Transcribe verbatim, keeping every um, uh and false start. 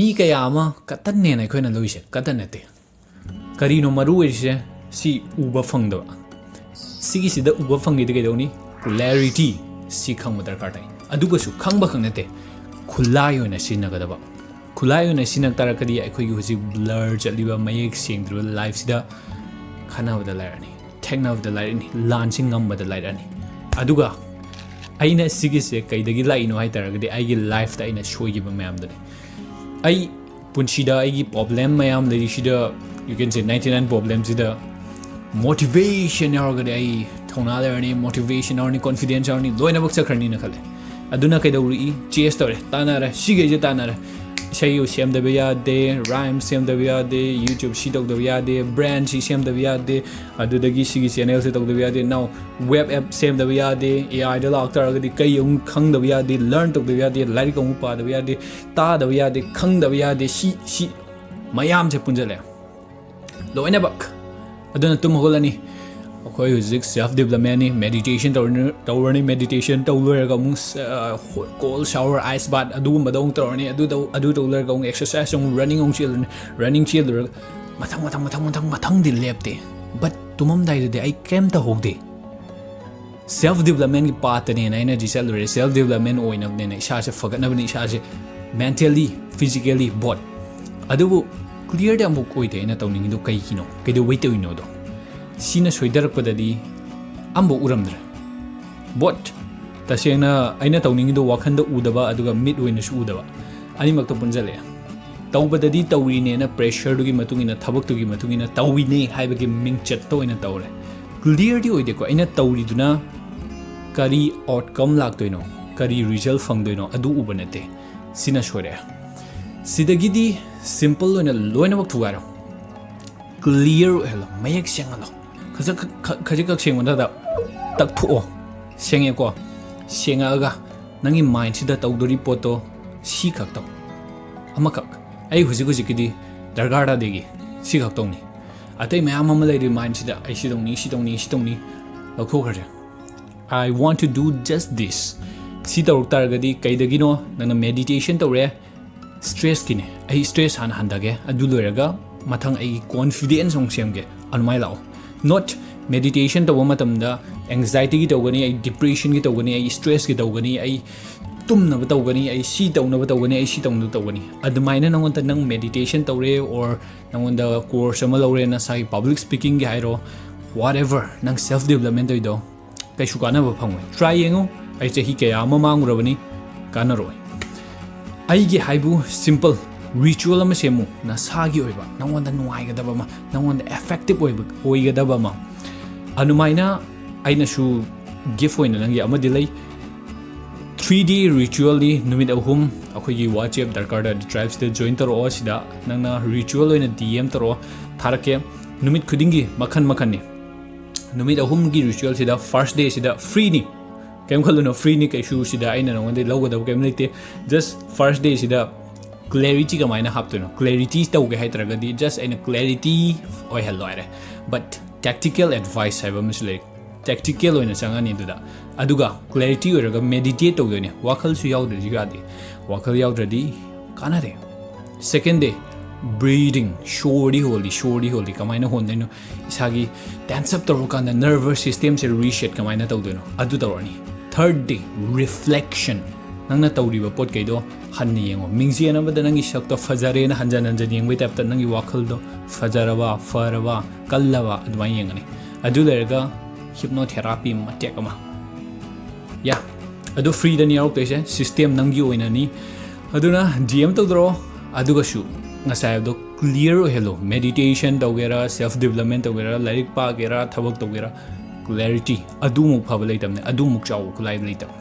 ꯃꯤ ꯀꯌꯥ ꯑꯃ ꯀꯇꯟꯅꯦꯅ ꯑꯩꯈꯣꯏꯅ ꯂꯧꯔꯤꯁꯦ ꯀꯇꯟ ꯅꯠꯇꯦ꯫ ꯀꯔꯤꯅꯣ ꯃꯔꯨ ꯑꯣꯏꯔꯤꯁꯦ? ꯁꯤ ꯎꯕ ꯐꯪꯗꯕ꯫ ꯁꯤꯒꯤꯁꯤꯗ ꯎꯕ ꯐꯪꯉꯤꯗꯤ ꯀꯩꯗꯧꯅꯤ? Clarity꯫ ꯁꯤ ꯈꯪꯕ ꯗꯔꯀꯥꯔ ꯇꯥꯏ꯫ ꯑꯗꯨꯒꯁꯨ ꯈꯪꯕ ꯈꯛ ꯅꯠꯇꯦ, ꯈꯨꯠꯂꯥꯏ ꯑꯣꯏꯅ ꯁꯤꯖꯤꯟꯅꯒꯗꯕ꯫ ꯈꯨꯠꯂꯥꯏ ꯑꯣꯏꯅ ꯁꯤꯖꯤꯟꯅ ꯇꯥꯔꯒꯗꯤ ꯑꯩꯈꯣꯏꯒꯤ ꯍꯧꯖꯤꯛ blur ꯆꯠꯂꯤꯕ, ꯃꯌꯦꯛ ꯁꯦꯡꯗ꯭ꯔꯤꯕ life ꯁꯤꯗ ꯈꯟꯅꯕꯗ ꯂꯥꯏꯔꯛꯑꯅꯤ, ꯊꯦꯡꯅꯕꯗ ꯂꯥꯏꯔꯛꯑꯅꯤ, ꯂꯥꯟꯁꯤ ꯉꯝꯕꯗ ꯂꯥꯏꯔꯛꯑꯅꯤ꯫ ꯑꯗꯨꯒ ꯑꯩꯅ ꯁꯤꯒꯤꯁꯦ ꯀꯩꯗꯒꯤ ꯂꯥꯛꯏꯅꯣ ꯍꯥꯏ ꯇꯥꯔꯒꯗꯤ, ꯑꯩꯒꯤ life ꯇ ꯑꯩꯅ ꯁꯣꯏꯈꯤꯕ ꯃꯌꯥꯝꯗꯨꯅꯤ꯫ ꯑꯩ ꯄꯨꯟꯁꯤꯗ ꯑꯩꯒꯤ problem ꯃꯌꯥꯝ ꯂꯩꯔꯤꯁꯤꯗ, you can say ninety nine problem ꯁꯤꯗ motivation ꯌꯥꯎꯔꯒꯗꯤ ꯑꯩ ꯊꯧꯅꯥ ꯂꯩꯔꯅꯤ, motivation ꯌꯥꯎꯔꯅꯤ, confidence ꯌꯥꯎꯔꯅꯤ, ꯂꯣꯏꯅꯃꯛ ꯆꯠꯈ꯭ꯔꯅꯤꯅ ꯈꯜꯂꯦ꯫ ꯑꯗꯨꯅ ꯀꯩꯗꯧꯔꯛꯏ? Chase ꯇꯧꯔꯦ, ꯇꯥꯟꯅꯔꯦ, ꯁꯤꯈꯩꯁꯦ ꯇꯥꯟꯅꯔꯦ꯫ ꯏꯁꯩ ꯁꯦꯝꯗꯕ ꯌꯥꯗꯦ, rhyme ꯁꯦꯝꯗꯕ ꯌꯥꯗꯦ, YouTube ꯁꯤ ꯇꯧꯗꯕ ꯌꯥꯗꯦ, brand ꯁꯤ ꯁꯦꯝꯗꯕ ꯌꯥꯗꯦ, ꯑꯗꯨꯗꯒꯤ ꯁꯤꯒꯤ channel ꯁꯦ ꯇꯧꯗꯕ ꯌꯥꯗꯦ꯫ Now web app ꯁꯦꯝꯗꯕ ꯌꯥꯗꯦ, AI ꯗ ꯂꯥꯛꯇꯥꯔꯒꯗꯤ ꯀꯩ ꯑꯃꯨꯛ ꯈꯪꯗꯕ ꯌꯥꯗꯦ, learn ꯇꯧꯗꯕ ꯌꯥꯗꯦ, ꯂꯥꯏꯔꯤꯛ ꯑꯃꯨꯛ ꯄꯥꯗꯕ ꯌꯥꯗꯦ, ꯇꯥꯗꯕ ꯌꯥꯗꯦ, ꯈꯪꯗꯕ ꯌꯥꯗꯦ, ꯁꯤ ꯁꯤ ꯃꯌꯥꯝꯁꯦ ꯄꯨꯟꯁꯤꯜꯂꯦ ꯂꯣꯏꯅꯃꯛ꯫ ꯑꯗꯨꯅ ꯇꯨꯝ ꯍꯧꯒꯠꯂꯅꯤ, ꯑꯩꯈꯣꯏ ꯍꯧꯖꯤꯛ self development ꯅꯤ, meditation ꯇꯧꯔꯅꯤ, ꯇꯧꯔꯅꯤ, meditation ꯇꯧ ꯂꯣꯏꯔꯒ ꯑꯃꯨꯛ cold shower, ice bath ꯑꯗꯨꯒꯨꯝꯕꯗ ꯑꯃꯨꯛ ꯇꯧꯔꯅꯤ꯫ ꯑꯗꯨ ꯇꯧ ꯑꯗꯨ ꯇꯧ ꯂꯣꯏꯔꯒ ꯑꯃꯨꯛ exercise ꯑꯃꯨꯛ running ꯑꯃꯨꯛ ꯆꯦꯜꯂꯅꯤ꯫ Running ꯆꯦꯜꯂꯨꯔꯒ ꯃꯊꯪ ꯃꯊꯪ ꯃꯊꯪ ꯃꯊꯪ ꯃꯊꯪꯗꯤ ꯂꯦꯞꯇꯦ꯫ But ꯇꯨꯝꯃꯝꯗꯥꯏꯗꯗꯤ ꯑꯩ ꯀꯩꯝ ꯇꯧꯍꯧꯗꯦ꯫ Self development ꯀꯤ path ꯇꯅꯦꯅ ꯑꯩꯅ ꯍꯧꯖꯤꯛ ꯆꯠꯂꯨꯔꯦ꯫ Self development ꯑꯣꯏꯅꯕꯅꯦꯅ, ꯏꯁꯥꯁꯦ ꯐꯒꯠꯅꯕꯅꯤ, ꯏꯁꯥꯁꯦ mentally, physically both꯫ ꯑꯗꯨꯕꯨ clear ꯗꯤ ꯑꯃꯨꯛ ꯑꯣꯏꯗꯦ ꯑꯩꯅ ꯇꯧꯅꯤꯡꯉꯤꯗꯣ ꯀꯩꯒꯤꯅꯣ, ꯀꯩꯗꯧꯕꯩ ꯇꯧꯔꯤꯅꯣꯗꯣ꯫ ꯁꯤꯅ ꯁꯣꯏꯗꯔꯛꯄꯗꯗꯤ ꯑꯃꯐꯥꯎ ꯎꯔꯝꯗ꯭ꯔꯦ꯫ Both꯫ ꯇꯁꯦꯡꯅ ꯑꯩꯅ ꯇꯧꯅꯤꯡꯉꯤꯗꯣ ꯋꯥꯈꯟꯗ ꯎꯗꯕ, ꯑꯗꯨꯒ ꯃꯤꯠ ꯑꯣꯏꯅꯁꯨ ꯎꯗꯕ, ꯑꯅꯤꯃꯛꯇꯣ ꯄꯨꯟꯁꯤꯜꯂꯛꯑꯦ꯫ ꯇꯧꯕꯗꯗꯤ ꯇꯧꯔꯤꯅꯦꯅ pressure ꯗꯨꯒꯤ ꯃꯇꯨꯡ ꯏꯟꯅ, ꯊꯕꯛꯇꯨꯒꯤ ꯃꯇꯨꯡ ꯏꯟꯅ ꯇꯧꯔꯤꯅꯦ ꯍꯥꯏꯕꯒꯤ ꯃꯤꯡꯆꯠꯇ ꯑꯣꯏꯅ ꯇꯧꯔꯦ꯫ Clear ꯗꯤ ꯑꯣꯏꯗꯦꯀꯣ, ꯑꯩꯅ ꯇꯧꯔꯤꯗꯨꯅ ꯀꯔꯤ outcome ꯂꯥꯛꯇꯣꯏꯅꯣ, ꯀꯔꯤ result ꯐꯪꯗꯣꯏꯅꯣ, ꯑꯗꯨ ꯎꯕ ꯅꯠꯇꯦ꯫ ꯁꯤꯅ ꯁꯣꯏꯔꯛꯑꯦ꯫ ꯁꯤꯗꯒꯤꯗꯤ simple ꯑꯣꯏꯅ ꯂꯣꯏꯅꯃꯛ ꯊꯨꯒꯥꯏꯔꯣ꯫ Clear ꯑꯣꯏꯍꯜꯂꯣ, ꯃꯌꯦꯛ ꯁꯦꯡꯍꯜꯂꯣ꯫ ꯈꯖꯤꯛ ꯈ- ꯈꯖꯤꯛꯈꯛ ꯁꯦꯡꯕ ꯅꯠꯇꯕ, ꯇꯛꯊꯣꯛꯑꯣ꯫ ꯁꯦꯡꯉꯦꯀꯣ? ꯁꯦꯡꯉꯛꯑꯒ ꯅꯪꯒꯤ mind ꯁꯤꯗ ꯇꯧꯗꯣꯔꯤ ꯄꯣꯠꯇꯣ ꯁꯤꯈꯛ ꯇꯧ꯫ ꯑꯃꯈꯛ, ꯑꯩ ꯍꯧꯖꯤꯛ ꯍꯧꯖꯤꯛꯀꯤꯗꯤ ꯗꯔꯀꯥꯔ ꯇꯥꯗꯦꯒꯤ, ꯁꯤꯈꯛ ꯇꯧꯅꯤ꯫ ꯑꯇꯩ ꯃꯌꯥꯝ ꯑꯃ ꯂꯩꯔꯤ mind ꯁꯤꯗ, ꯑꯩ ꯁꯤ ꯇꯧꯅꯤ, ꯁꯤ ꯇꯧꯅꯤ, ꯁꯤ ꯇꯧꯅꯤ, ꯂꯧꯊꯣꯛꯈ꯭ꯔꯁꯦ꯫ I want to do just this꯫ ꯁꯤ ꯇꯧꯔꯛ ꯇꯥꯔꯒꯗꯤ ꯀꯩꯗꯒꯤꯅꯣ? ꯅꯪꯅ meditation ꯇꯧꯔꯦ, ꯁ꯭ꯇ꯭ꯔꯦꯁꯀꯤꯅꯦ꯫ ꯑꯩ ꯁ꯭ꯇ꯭ꯔꯦꯁ ꯍꯥꯟꯅ ꯍꯟꯊꯒꯦ, ꯑꯗꯨ ꯂꯣꯏꯔꯒ ꯃꯊꯪ ꯑꯩꯒꯤ ꯀꯣꯟꯐꯤꯗꯦꯟꯁ ꯑꯃꯨꯛ ꯁꯦꯝꯒꯦ, ꯑꯗꯨꯃꯥꯏꯅ ꯂꯥꯛꯑꯣ꯫ ꯅꯣꯠ ꯃꯦꯗꯤꯇꯦꯁꯟ ꯇꯧꯕ ꯃꯇꯝꯗ ꯑꯦꯡꯖꯥꯏꯇꯤꯒꯤ ꯇꯧꯒꯅꯤ, ꯑꯩ ꯗꯤꯄ꯭ꯔꯦꯁꯟꯒꯤ ꯇꯧꯒꯅꯤ, ꯑꯩ ꯁ꯭ꯇ꯭ꯔꯦꯁꯀꯤ ꯇꯧꯒꯅꯤ, ꯑꯩ ꯇꯨꯝꯅꯕ ꯇꯧꯒꯅꯤ, ꯑꯩ ꯁꯤ ꯇꯧꯅꯕ ꯇꯧꯒꯅꯤ, ꯑꯩ ꯁꯤ ꯇꯧꯅꯕ ꯇꯧꯒꯅꯤ꯫ ꯑꯗꯨꯃꯥꯏꯅ ꯅꯪꯉꯣꯟꯗ, ꯅꯪ ꯃꯦꯗꯤꯇꯦꯁꯟ ꯇꯧꯔꯦ ꯑꯣꯔ ꯅꯪꯉꯣꯟꯗ ꯀꯣꯔꯁ ꯑꯃ ꯂꯧꯔꯦ, ꯅꯁꯥꯒꯤ ꯄꯕ꯭ꯂꯤꯛ ꯁ꯭ꯄꯤꯀꯤꯡꯒꯤ ꯍꯥꯏꯔꯣ, ꯋꯥꯠ ꯑꯦꯚꯔ ꯅꯪ ꯁꯦꯜꯐ ꯗꯤꯕꯂꯞꯃꯦꯟ ꯇꯧꯔꯤꯗꯣ, ꯀꯩꯁꯨ ꯀꯥꯟꯅꯕ ꯐꯪꯉꯣꯏ꯫ ꯇ꯭ꯔꯥꯏ ꯌꯦꯡꯉꯨ, ꯑꯩ ꯆꯍꯤ ꯀꯌꯥ ꯑꯃ ꯃꯥꯡꯉꯨꯔꯕꯅꯤ, ꯀꯥꯟꯅꯔꯣꯏ꯫ ꯑꯩꯒꯤ ꯍꯥꯏꯕꯨ ꯁꯤꯝꯄꯜ ꯔꯤꯆꯨꯋꯦꯜ ꯑꯃ ꯁꯦꯝꯃꯨ, ꯅꯁꯥꯒꯤ ꯑꯣꯏꯕ, ꯅꯪꯉꯣꯟꯗ ꯅꯨꯡꯉꯥꯏꯒꯗꯕ ꯑꯃ, ꯅꯪꯉꯣꯟꯗ ꯑꯦꯐꯦꯛꯇꯤꯞ ꯑꯣꯏꯕ, ꯑꯣꯏꯒꯗꯕ ꯑꯃ꯫ ꯑꯗꯨꯃꯥꯏꯅ ꯑꯩꯅꯁꯨ ꯒꯤꯐ ꯑꯣꯏꯅ ꯅꯪꯒꯤ ꯑꯃꯗꯤ ꯂꯩ꯫ ꯊ꯭ꯔꯤ ꯗꯦ ꯔꯤꯆꯨꯋꯦꯜꯗꯤ ꯅꯨꯃꯤꯠ ꯑꯍꯨꯝ ꯑꯩꯈꯣꯏꯒꯤ WhatsApp ꯗꯔꯀꯥꯔ ꯇꯥꯔꯗꯤ ꯇ꯭ꯔꯥꯏꯕꯁꯇ ꯖꯣꯏꯟ ꯇꯧꯔꯛꯑꯣ, ꯁꯤꯗ ꯅꯪꯅ ꯔꯤꯆꯨꯋꯦꯜ ꯑꯣꯏꯅ ꯗꯤ ꯑꯦꯝ ꯇꯧꯔꯛꯑꯣ, ꯊꯥꯔꯛꯀꯦ꯫ ꯅꯨꯃꯤꯠ ꯈꯨꯗꯤꯡꯒꯤ ꯃꯈꯟ ꯃꯈꯟꯅꯤ꯫ ꯅꯨꯃꯤꯠ ꯑꯍꯨꯝꯒꯤ ꯔꯤꯆꯨꯋꯦꯜꯁꯤꯗ ꯐꯥꯔꯁ ꯗꯦꯁꯤꯗ ꯐ꯭ꯔꯤꯅꯤ, ꯀꯩꯝ ꯈꯜꯂꯨꯅꯨ, ꯐ꯭ꯔꯤꯅꯤ, ꯀꯩꯁꯨ ꯁꯤꯗ ꯑꯩꯅ ꯅꯉꯣꯟꯗꯒꯤ ꯂꯧꯒꯗꯕ ꯀꯩꯝ ꯂꯩꯇꯦ꯫ ꯖꯁ ꯐꯥꯔꯁ ꯗꯦꯁꯤꯗ ꯀ꯭ꯂꯦꯔꯤꯇꯤ ꯀꯃꯥꯏꯅ ꯍꯥꯞꯇꯣꯏꯅꯣ? ꯀ꯭ꯂꯦꯔꯤꯇꯤ ꯇꯧꯒꯦ ꯍꯥꯏꯇꯥꯔꯒꯗꯤ ꯖꯁ ꯑꯩꯅ ꯀ꯭ꯂꯦꯔꯤꯇꯤ ꯑꯣꯏꯍꯜꯂꯣ ꯍꯥꯏꯔꯦ꯫ ꯕꯠ ꯇꯦꯛꯇꯤꯀꯦꯜ ꯑꯦꯗꯚꯥꯏꯁ ꯍꯥꯏꯕ ꯑꯃꯁꯨ ꯂꯩ, ꯇꯦꯛꯇꯤꯀꯦꯜ ꯑꯣꯏꯅ ꯆꯪꯉꯅꯤ ꯑꯗꯨꯗ꯫ ꯑꯗꯨꯒ ꯀ꯭ꯂꯦꯔꯤꯇꯤ ꯑꯣꯏꯔꯒ ꯃꯦꯗꯤꯇꯦꯠ ꯇꯧꯗꯣꯏꯅꯦ, ꯋꯥꯈꯜꯁꯨ ꯌꯥꯎꯗ꯭ꯔꯗꯤ ꯌꯥꯗꯦ, ꯋꯥꯈꯜ ꯌꯥꯎꯗ꯭ꯔꯗꯤ ꯀꯥꯟꯅꯗꯦ꯫ ꯁꯦꯀꯦꯟ ꯗꯦ, ꯕ꯭ꯔꯤꯗꯤꯡ, ꯁꯣꯔꯗꯤ ꯍꯣꯜꯂꯤ, ꯁꯣꯔꯗꯤ ꯍꯣꯜꯂꯤ, ꯀꯃꯥꯏꯅ ꯍꯣꯟꯗꯣꯏꯅꯣ? ꯏꯁꯥꯒꯤ ꯇꯦꯟꯁ ꯑꯞ ꯇꯧꯔꯀꯥꯟꯗ ꯅꯔꯚꯁ ꯁꯤꯁꯇꯦꯝꯁꯦ ꯔꯤꯁꯦꯠ ꯀꯃꯥꯏꯅ ꯇꯧꯗꯣꯏꯅꯣ? ꯑꯗꯨ ꯇꯧꯔꯅꯤ꯫ ꯊꯥꯔꯠ ꯗꯦ, ꯔꯤꯐ꯭ꯂꯦꯛꯁꯟ, ꯅꯪꯅ ꯇꯧꯔꯤꯕ ꯄꯣꯠ ꯀꯩꯗꯣ ꯍꯟꯅ ꯌꯦꯡꯉꯣ, ꯃꯤꯡꯖꯦꯜ ꯑꯃꯗ ꯅꯪꯒꯤ ꯁꯛꯇꯣ ꯐꯖꯔꯦꯅ ꯍꯟꯖꯟ ꯍꯟꯖꯟ ꯌꯦꯡꯕꯩ ꯇꯥꯏꯞꯇ ꯅꯪꯒꯤ ꯋꯥꯈꯜꯗꯣ ꯐꯖꯔꯕ, ꯐꯔꯕ, ꯀꯜꯂꯕ, ꯑꯗꯨꯃꯥꯏꯅ ꯌꯦꯡꯉꯅꯤ꯫ ꯑꯗꯨ ꯂꯩꯔꯒ ꯍꯤꯞꯅꯣꯊꯦꯔꯥꯄꯤ ꯃꯇꯦꯛ ꯑꯃ, ꯌꯥ, ꯑꯗꯨ ꯐ꯭ꯔꯤꯗꯅꯤ ꯌꯥꯎꯔꯛꯇꯣꯏꯁꯦ, ꯁꯤꯁꯇꯦꯝ ꯅꯪꯒꯤ ꯑꯣꯏꯅꯅꯤ꯫ ꯑꯗꯨꯅ ꯗꯤ ꯑꯦꯝ ꯇꯧꯗ꯭ꯔꯣ, ꯑꯗꯨꯒꯁꯨ ꯉꯁꯥꯏ ꯍꯥꯏꯕꯗꯣ ꯀ꯭ꯂꯤꯌꯔ ꯑꯣꯏꯍꯜꯂꯣ꯫ ꯃꯦꯗꯤꯇꯦꯁꯟ ꯇꯧꯒꯦꯔꯥ, ꯁꯦꯜꯐ ꯗꯤꯕꯂꯞꯃꯦꯟ ꯇꯧꯒꯦꯔꯥ, ꯂꯥꯏꯔꯤꯛ ꯄꯥꯒꯦꯔꯥ, ꯊꯕꯛ ꯇꯧꯒꯦꯔꯥ, ꯀ꯭ꯂꯦꯔꯤꯇꯤ ꯑꯗꯨꯃꯨꯛ ꯐꯕ ꯂꯩꯇꯕꯅꯦ, ꯑꯗꯨꯃꯨꯛ ꯆꯥꯎꯕ ꯈꯨꯠꯂꯥꯏ ꯂꯩꯇꯕꯅꯦ꯫